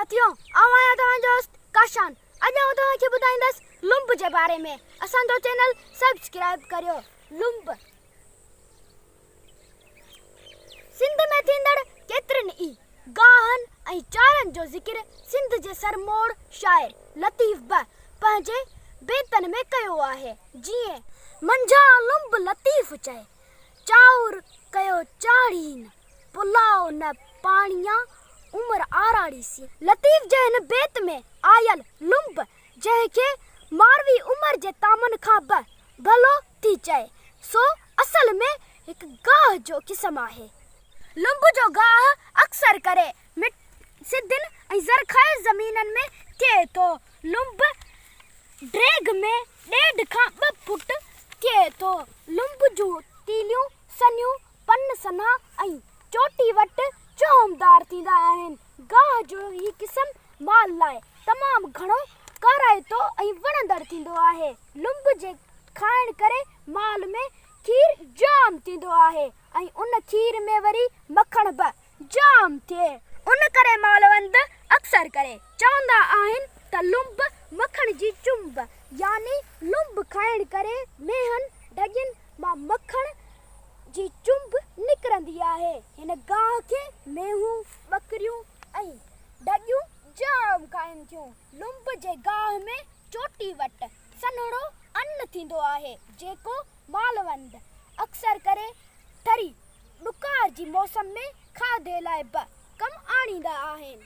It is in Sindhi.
ساٿيو، آئون آهيان توهان جو هوسٽ ڪاشان. اڄ آئون توهان کي ٻڌائيندس لنب جي باري ۾. اسان جو چينل سبسڪرائيب ڪريو. لنب سنڌ ۾ ٿيندڙ ڪيترن ئي گاهن ۽ چارن جو ذڪر سنڌ جي سرموڙ شاعر لطيف به پنهنجي بيتن ۾ ڪيو آهي، جيئن. منجهان لنب لطيف چئي، چانور ڪيو چاڙهين. پلاء نه پاڻيان، عمر آراڙي سين. لطيف جي هن بيت ۾ آيل لنب، جنهن کي ماروي عمر جي طعامن کان به ڀلو ٿي چئي، سو اصل ۾ هڪ گاهه جو قسم آهي. لنب جو گاهه اڪثر ڪري مٽ سڌين ۽ زرخيز زمينن ۾ ٿئي ٿو. لنب ڊيگهه ۾ ڏيڍ کان ٻه فوٽ ٿئي ٿو. لنب جون تيليون سنهيون پن سنها ۽ چوٽي وٽ چهنبدار ٿيندا آهن. گاهه جو هي قسم مال لاء تمام گهڻو ڪارائتو ۽ وڻندڙ ٿيندو آهي. لنب جي کائڻ ڪري مال ۾ کير جام ٿيندو آهي ۽ ان کير ۾ وري مکڻ به جام ٿئي. ان ڪري مالوند اڪثر ڪري چوندا آهن ته لنب مکڻ جي چنب يعني لنب کائڻ ڪري مينهن ڍڳين مان مکڻ جي چنب نڪرندي آهي. هن گاهه کي مينهون، ٻڪريون ۽ ڍڳيون جام کائين ٿيون. لنب جي گاهه ۾ چوٽي وٽ سنهڙو ان ٿيندو آهي، جيڪو مالوند اڪثر ڪري ٺري ڏڪار جي موسم ۾ کاڌي لاء به ڪم آڻيندا آهن.